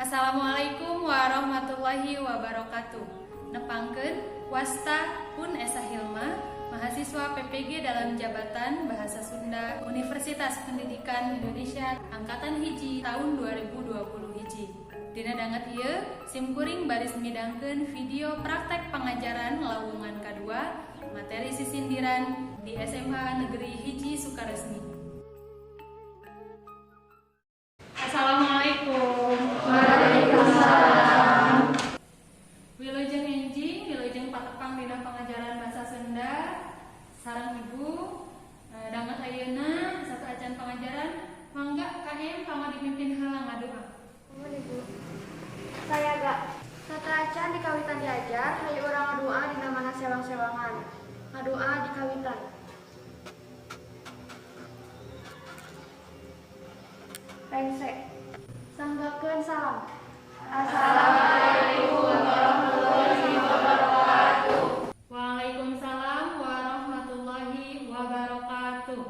Assalamualaikum warahmatullahi wabarakatuh. Nepangkeun, wasta pun Esa Hilma, mahasiswa PPG dalam jabatan Bahasa Sunda Universitas Pendidikan Indonesia Angkatan 1 tahun 2020 hiji. Dina danget ieu, simkuring baris midangkeun video praktek pangajaran lawungan kadua materi sisindiran di SMA Negeri 1 Sukaresmi. Assalamualaikum. Waalaikumsalam. Wilujeng enjing, wilujeng patepang dina pangajaran bahasa Sunda sareng Ibu. Danget ayeuna sateuacan pangajaran, mangga KM pangga dipimpin heula ngadoa. Nuhun, Ibu. Saya gak sateuacan dikawitan diajar, hayu urang ngadoa dina mana sewang-sewangan. Ngadoa dikawitan. Rengse. Sanggakeun salam. Assalamualaikum warahmatullahi wabarakatuh. Waalaikumsalam warahmatullahi wabarakatuh.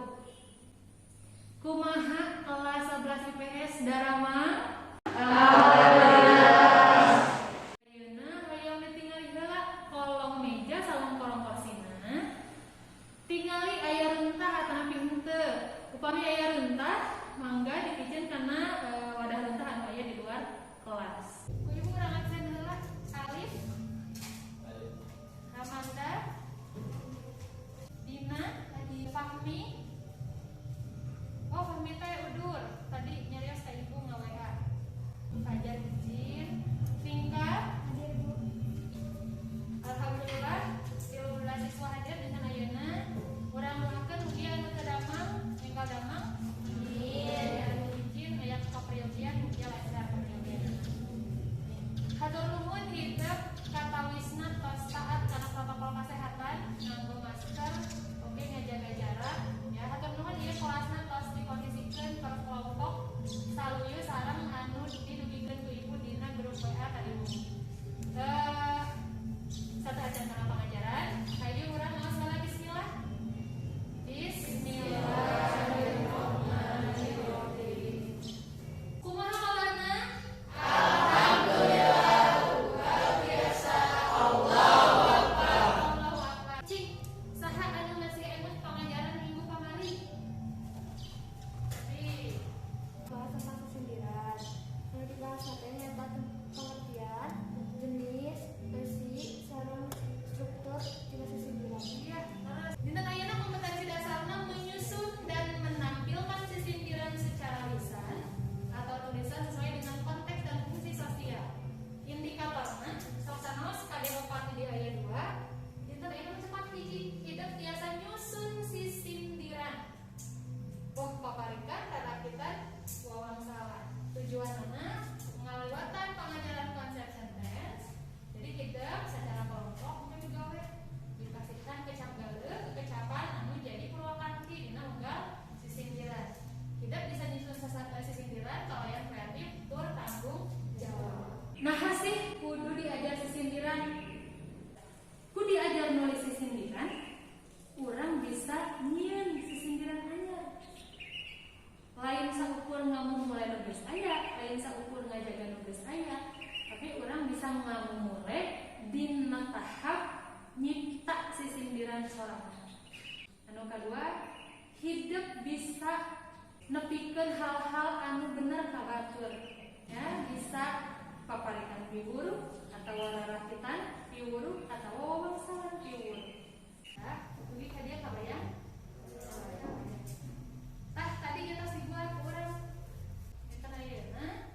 Kumaha kelas 11 IPS daramang? Alhamdulillah. Ayeuna hoyong ditingali heula kolong meja sareng kolong korsina. Tingali aya runtah atanapi henteu. Upami aya runtah, mangga dipiceun kana wadah runtah anu aya di luar kelas. Ku Ibu urang absen heula. Alif, Amanda, Dina, Fahmi. Oh, Fahmi teh udur. Tadi nyarios ka Ibu nge-WA. Fajar izin. Vinka, Hadir, Bu. Alhamdulillah 13 siswa hadir dinten ayeuna. Urang doakeun mugi anu teu damang enggal damang. Amin. Anu izin aya kaperyogian mugi lancar peryogian. Hatur nuhun hitep katawisna tos taat kana protokol kesehatan, nganggo masker, oke ngajaga jarak. Ya, hatur nuhun ieu kelasna tos dikondisikeun per kelompok saluyu sareng anu didugikeun ku Ibu dina grup WA tadi wengi. Sateuacan kana pangajaran, hayu urang ngaos heula bismillah. Bismillahirrahmanirrahim. Kumaha kabarna? Alhamdulillah, luar biasa. Allahu Akbar. Allahu Akbar. Cing, saha anu masih emut pangajaran minggu kamari? Ih, Bahas tentang kesindiran. Anu dibahas teh nyaeta pengertian, jenis, isi, sareng struktur tina sisindiran. Iya, terus dinten ayeuna kompetensi dasarna menyusun dan menampilkan sisindiran secara lisan atau tulisan sesuai dengan konteks dan fungsi sosial. Indikatorna sok sanaos KD 4 di ayat 2. Dinten ayeuna cepat 1, hidep tiasa nyusun sisindiran. Boh paparikan rarakitan wawangsalan. Tujuanana ngaliwatan pangajaran konsep sentence. Jadi hidep secara kelompok mungkin digawe dipasihkan kecap galeuh kekecapan anu jadi purwakanti dina unggal sisindiran. Hidep bisa nyusun sisindiran kalayan kreatif tur tanggung jawab. Nah, sih kudu diajar sisindiran. Ku diajar nulis sisindiran, urang bisa nyieun sisindiran anyar. Lain saukur ngamumule nu geus aya, lain saukur ngajaga nu geus aya, tapi urang bisa ngamumule dina tahap nyipta sisindiran sorangan. Anu kadua, hidep bisa nepikeun hal-hal anu bener ka batur. Ya, bisa paparikan piwuruh atau rarakitan piwuruh atau wawangsalan piwuruh. Ya, dugi ka dieu kabayang? Tah, tadi kita dibuat urang. Dinten ayeuna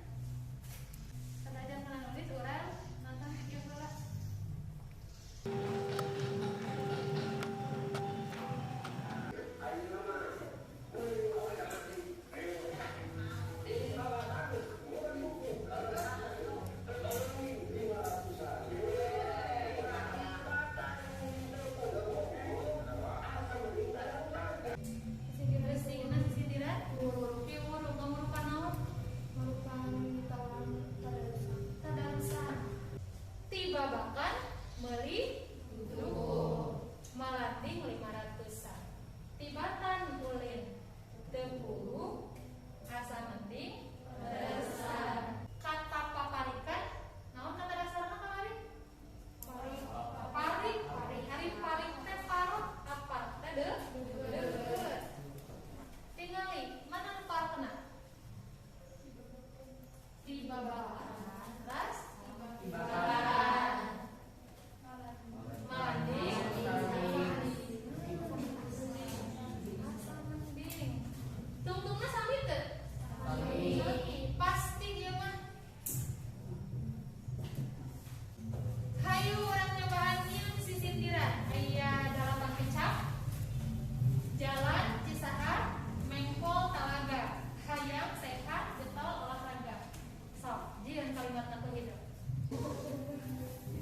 sateuacan kana nulis urang nonton video heula. kalimatna ku hidup.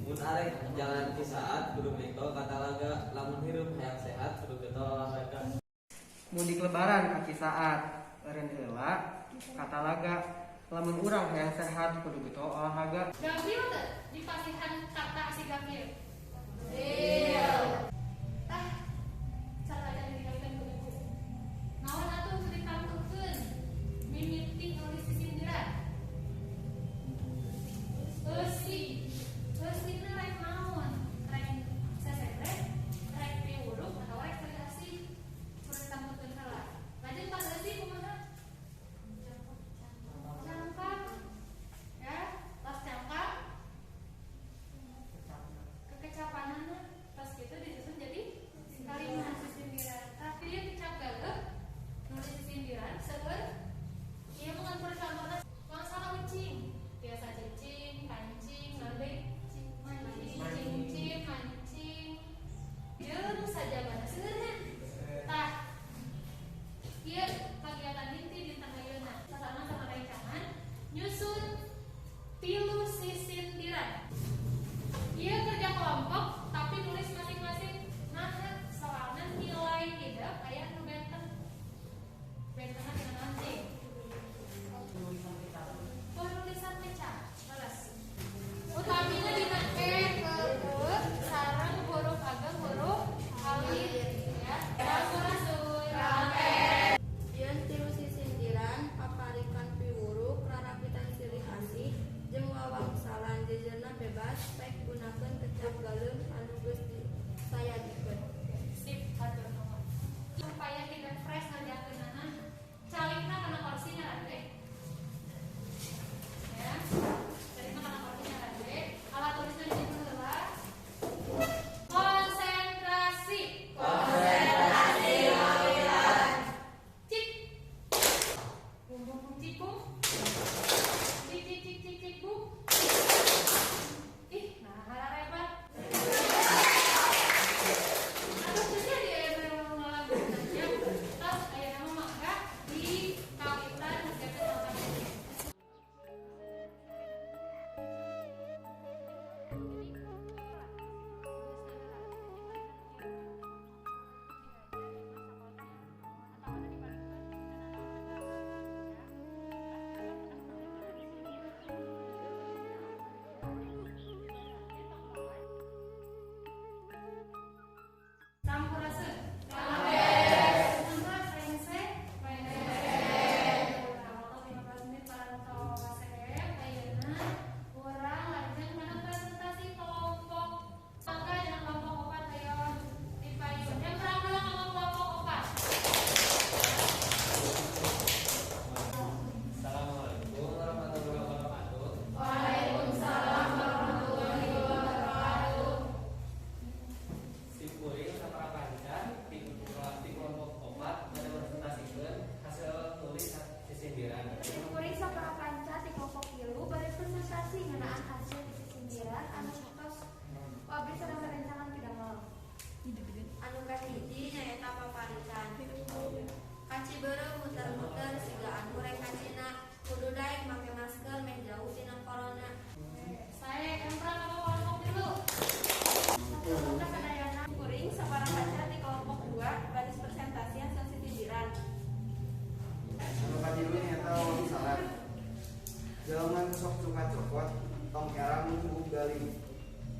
Mun arek jalan Cisaat kudu getol ka talaga, lamun hirup hayang sehat kudu getol olahraga. Mudik lebaran ka Cisaat, eureun heula ka talaga, lamun urang hayang sehat kudu getol olahraga. Gampil teu dipasihan kata si gampil? Gampil. Tah, cara dikawitkeun ku ibu. Naon atuh nu ditangtukeun mimiti nulis sisindiran? Eusi. Eusina rek naon? Rek sesere, rek piwuruk atawa rek silih asih? Kudu ditangtukeun heula. Lajeng pas eusi kumaha? Cangkang. Ya, pas cangkang kekecapanana pas gitu disusun jadi kalimat sisindiran. Tapi dia kecap galeuh nulis sisindiran seueur ieu mah ngan contohna wangsalan ucing. Biasa cicing, kancing, naon deui? Mancing, cincin, mancing. Jeung sajabana seueurna. Tah, ieu kagiatan inti dinten ayeuna. Sasana sama rencangan nyusun 3 sisindiran. Ieu kerja kelompok tapi nulis masing-masing. Nah, soalnya nilai hidup aya nu benten. Bentenna tina naon cing? Penulisan kecap. Leres. Utamina dina E, E, sareng huruf ageng, huruf alit ya. Sampurasun. Yen tilu sisindiran paparikan piwuruk rarapitan silih asih jeung wawangsalan jejerna bebas pek gunakeun kecap galeuh anu geus disayagikeun. Sip, hatur nuhun. Supaya tidak fresh ngerjakeunana, calikna kana kursi nyarande. Ya. Calikna kana kursi nyarande, alat tulisna di situ heula. Konsentrasi. Konsentrasi. Cik. Bum bum bum cik bum. Cik cik cik cik cik bum. Ih, nah hararebat. Aduh, terusnya dia yang ngelakuin. Terus aya nama mangga di kawitan ngerjakeun sampai. Sampurasun. Sampurasun, rengse, rengse. Waktu 15 menit parantos resep, ayeuna urang lajeng kana presentasi kelompok. Mangga dina kelompok 4 ayo dipayun. Yang perang heula ngomong kelompok 4. Assalamualaikum warahmatullahi wabarakatuh. Waalaikumsalam warahmatullahi wabarakatuh. Sim kuring sapara kanca ti kelompok 4 bade presentasikeun hasil tulis sisindiran. Sim kuring sapara kanca ti kelompok 3 bade presentasi ngeunaan hasil sisindiran anu tos ku abdi sareng rerencangan pidamel. Anu kahiji nyaeta paparitan. Ka Cibeureum muter-muter siga anu rek ka Cina, kudu daek make masker meh jauh tina corona. Saya yang perang ngomong kelompok 3. Kelompok sadayana kuring sapara kanca ti kelompok 2 baris presentasi hasil sisindiran. Anu katilu nyaeta wangsalan. Jelema nu sok suka cokot tong era nunggu galing.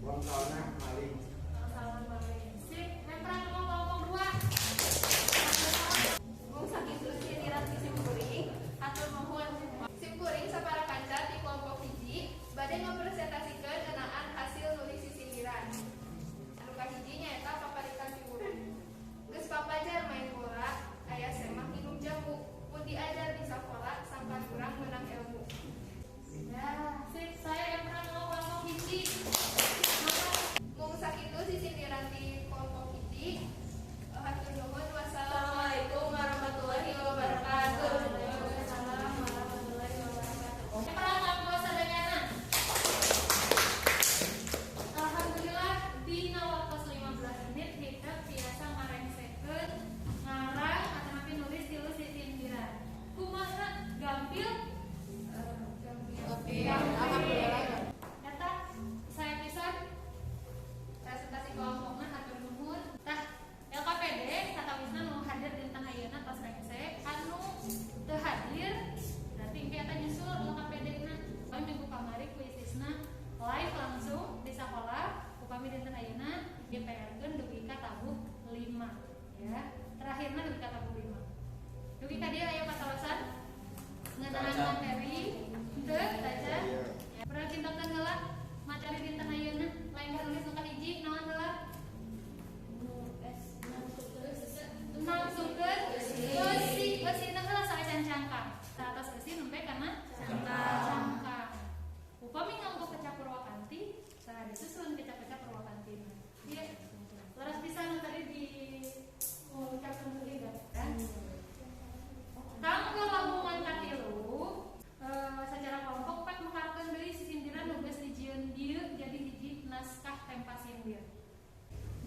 Wangsalna maling. Salam maling. Sip, yang perang ngomong kelompok 2. Mung sakitu sisindiran ti sim kuring, hatur nuhun. Sim kuring sapara kanca ti kelompok 1 bade ngapresentasikeun ngeunaan hasil nulis sisindiran. Anu kahiji nyaeta paparitan piwuruk. Geus papajar main bola, aya semah minum jamu, mun diajar di sakola sangkan urang meunang ilmu. Ya, sip, saya yang pernah ngomong kelompok 1. Mung sakitu sisindiran ti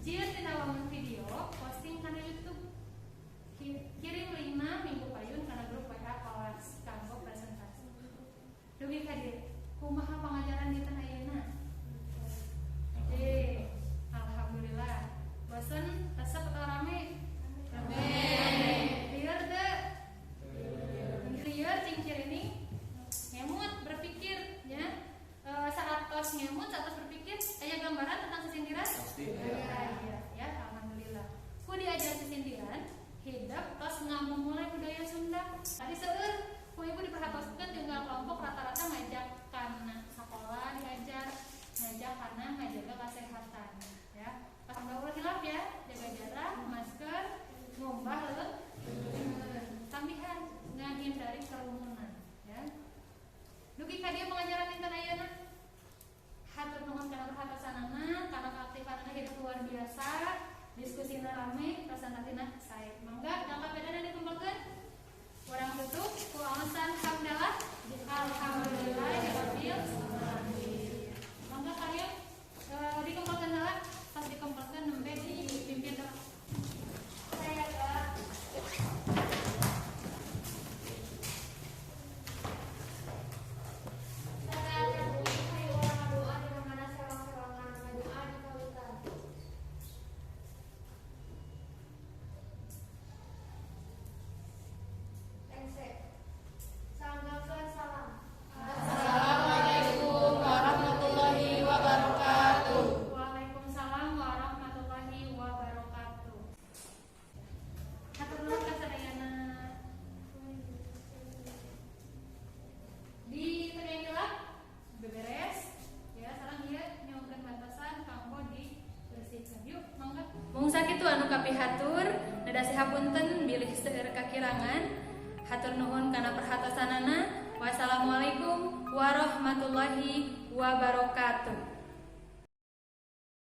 Jieun dina wangun video, posting kana YouTube. Kirim linkna minggu payun kana grup WA kelas kanggo presentasi. Dugi ka dieu, kumaha pangajaran dinten ayeuna? Alhamdulillah. Bosen, resep atau rame? Rame. Lieur teu? Lieur cing cirining ngemut berpikir nya. Saat tos ngemut, saat tos berpikir, aya gambaran tentang sisindiran? Pasti. Aya, ya, alhamdulillah. Ku diajar sisindiran, hidep tos ngamumule budaya Sunda. Tadi seueur ku ibu diperhatoskeun tinggal kelompok rata-rata ngajak kana sekolah diajar, ngajak kana ngajaga kesehatan, ya. Pas ulah hilap ya, jaga jarak, masker, ngumbah leungeun. Tambihan ngahindari kerumunan, ya. Dugi ka dieu pengajaran dinten ayeuna. Hatur nuhun kana perhatosanana, kana keaktifanana hidup luar biasa, diskusina rame, presentasina sae. Mangga jangka bedana dikumpulkeun. Urang tutup ku aosan hamdalah. Alhamdulillah ya rabbil alamin. Mangga kalian dikumpulkeun heula, pas dikumpulkeun nembe dipimpin doa. Saya Kak. Sadaya bumi hayu urang ngadoa dina mana sewang-sewangan ngadoa di kawitan. Lengse. Sanggakeun salam. Assalamualaikum warahmatullahi wabarakatuh. Waalaikumsalam warahmatullahi wabarakatuh. Hatur nuhun ka sadayana. Di tengah gelap beberes ya, sareng ieu nyuhunkeun bantosan kanggo dibersihkeun. Yuk, mangga. Mung sakitu anu kapihatur, neda hapunten bilih seueur kakirangan. Hatur nuhun kana perhatosanana. Wassalamualaikum warahmatullahi wabarakatuh.